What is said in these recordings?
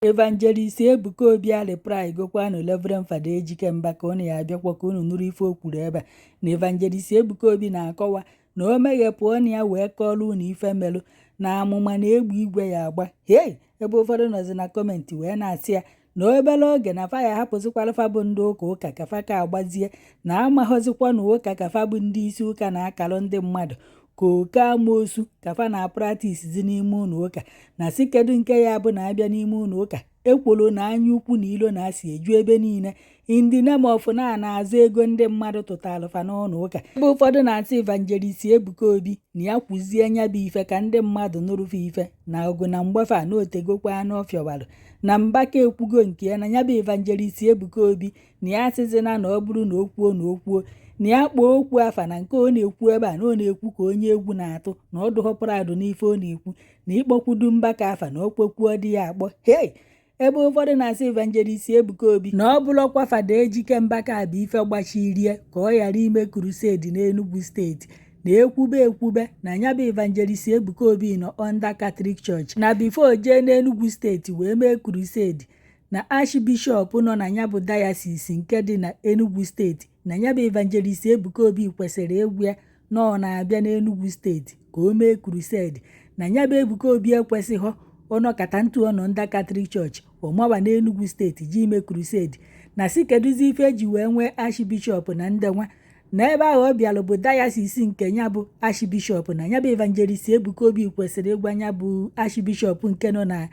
Evangelist Ebuka Obi a-reply gokwanụ Reverend Fada Ejike Mbaka. Unu ya abịakwa ka unu nụrụ ife o kwuru ebe a na Evangelist Ebuka Obi na-akọwa na o meghepụ ọnụ ya wee kọọrọ unu ife melụ na amụma na egbe igwe ya agba. Hei, ebe ụfọdụ nọzi na comment wee na-asị ya na obere oge na fa ya hapụzikwara fa bụ ndị ụka ụka ka fa ka agbazie na amaghọzikwa na ụka ka fa bụ ndị isi ụka na-akalụ ndị mmadụ ka oke amoosu ka fa na-apractice n'ime ụlọ ụka, na si kedu nke ya bụ na abịa n'ime ụlọ ụka ekworo na anya ukwu na ilo na-asị eju ebe niile in the name of na na-azụ ego ndị mmadụ tụtalụ fa n'ụlọ ụka. Ebe ụfọdụ na-asị Evangelist Ebuka Obi na ya kwuzie nya bụ ife ka ndị mmadụ nụrụfe ife na ọgụ na mgbafe na otegokwa anụ ọfịọwarụ na Mbaka ekwugo nke ya na ya bụ Evangelist Ebuka Obi na ya asịzina na ọ bụrụ na o kwuo na o kwuo na ya kpọọ okwu afa na nke ọ na-ekwu ebe a na ọ na-ekwu ka onye egwu na-atụ na ọ dụghọ proud n'ife ọ na-ekwu na ịkpọkwudu Mbaka afa na o kwekwuo dị ya akpọ. Hei, ebe ụfọdụ na-asị Evangelist Ebuka Obi na ọ bụrụkwa Fada Ejike Mbaka bụ ife gbachirie ka ọ ghara ime crusade n'Enugu Steeti na ekwube ekwube na ya bụ Evangelist Ebuka Obi nọ under Catholic Church na before jee n'Enugu Steeti wee mee crusade na Archbishop nọ na ya bụ diocese nke dị na Enugu Steeti na ya bụ Evangelist Ebuka Obi kwesịrị ịgwa ya na ọ na-abịa n'Enugu Steeti ka o mee crusade na ya bụ Ebuka Obi ekwesịghọ ọnọkata ntụ ọnọ ndị Catholic Church ọmawa n'Enugu Steeti ji ime crusade na si kedụzi ife eji wee nwee Archbishop na ndị nwa na ebe ahụ ọ bịalụ bụ diocese nke ya bụ Archbishop na ya bụ Evangelist Ebuka Obi kwesịrị ịgwa ya bụ Archbishop nke nọ na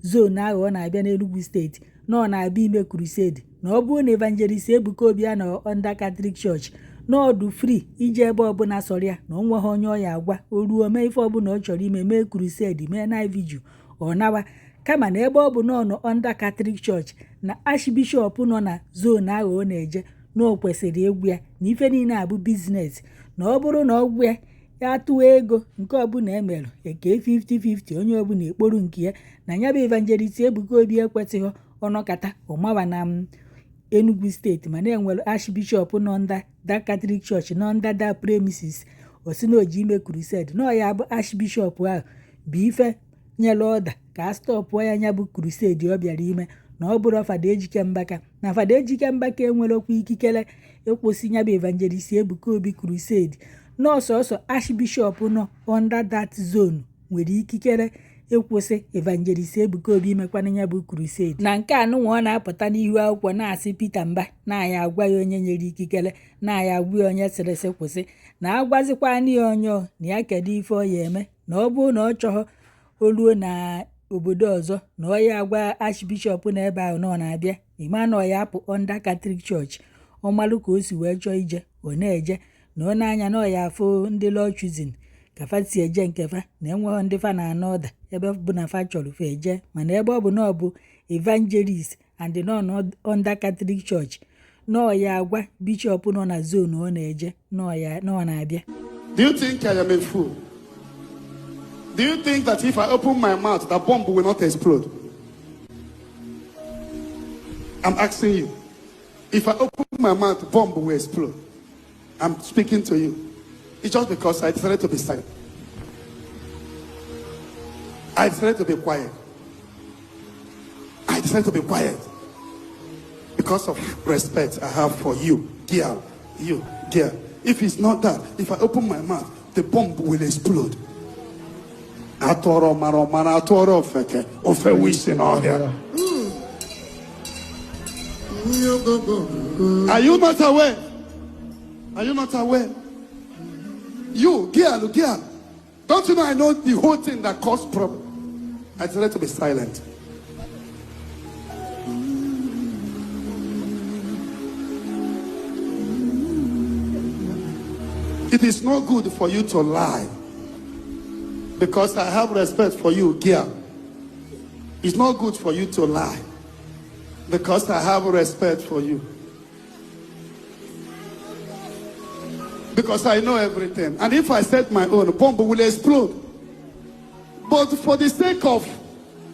zone ahụ ọ na-abịa n'Enugu Steeti na ọ na-abịa ime crusade na ọ bụrụ na Evangelist Ebuka Obi anọ under Catholic Church na ọdụ free ije ebe ọbụla sọrọ ya na o nweghị onye ọ ya agwa o ruo mee ife ọbụla ọ chọrọ ime, mee crusade, mee night vigil, ọ nawa. Kama na ebe ọ bụ na ọ nọ under Catholic Church na Archbishop nọ na zone ahụ ọ na-eje na o kwesịrị ịgwa ya na ife niile abụ business na ọ bụrụ na ọ gwa ya, ya tụọ ego nke ọbụla emerụ eke 50-50, onye ọbụla ekporu nke ya na ya bụ Evangelist Ebuka Obi ekwesịghị ọnọkata ọmawa na m Enugu Steeti mana enwere Archbishop nọ under that Catholic Church, nọ under that premises, o si na oji ime crusade na ọ ya bụ Archbishop ahụ bụ ife nyere order ka a stopụọ ya nya bụ crusade ọ bịara ime na ọ bụrụ Fada Ejike Mbaka na Fada Ejike Mbaka enwerekwa ikikere ịkwụsị ya bụ Evangelist Ebuka Obi crusade n'ọsọsọ Archbishop nọ under that zone nwere ikikere ịkwụsị Evangelist Ebuka Obi imekwana ya bụ crusade. Na nke anụnwa ọ na-apụta n'ihu akwụkwọ na-asị Peter Mba na-aya agwa ya onye nyere ikikere na-aya agwa ya onye sịrị sị kwụsị na agwazikwana ya onye na ya kedu ife ọ ya eme na ọ bụrụ na ọ chọghọ oluo na obodo ọzọ na ọ ya agwa Archbishop na ebe ahụ na ọ na-abịa ịma na ọ ya apụ under Catholic Church, ọ malụ ka o si wee chọọ ije ọ na-eje na ọ na-anya na ọ ya afụ ndị Lord Chosen ka fa si eje nke fa na enweghị ndị fa na-ana ọda ebe bụ na fa chọrọ fa eje, mana ebe ọ bụ na ọ bụ evangelist and nọ under Catholic Church na ọ ya agwa bishop nọ na zone ọ na-eje na ọ na-abịa. Do you think I am a fool? Do you think that if I open my mouth, the bomb will not explode? I'm asking you. If I open my mouth, bomb will explode. I'm speaking to you. It's just because I decided to be silent. I decided to be quiet. I decided to be quiet because of respect I have for you, girl, you, girl. If it's not that, if I open my mouth, the bomb will explode. Atọrọ mara mara atọrọ ofeke ofe wisi n'ọhịa. Are you not aware? Are you not aware? You, girl, girl. Don't you know I know the whole thing that caused problem? I decided to be silent. It is not good for you to lie because I have respect for you, girl. It's not good for you to lie because I have respect for you. Because I know everything. And if I said my own, bomb will explode. But for the sake of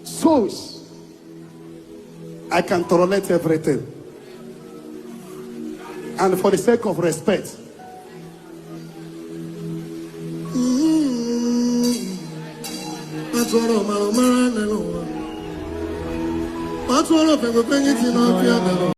souls, I can tolerate everything. And for the sake of respect, Atụrụ mara mara n'ụwa. Ma tụọrọ ofenye ofenye si n'ọfịa dara.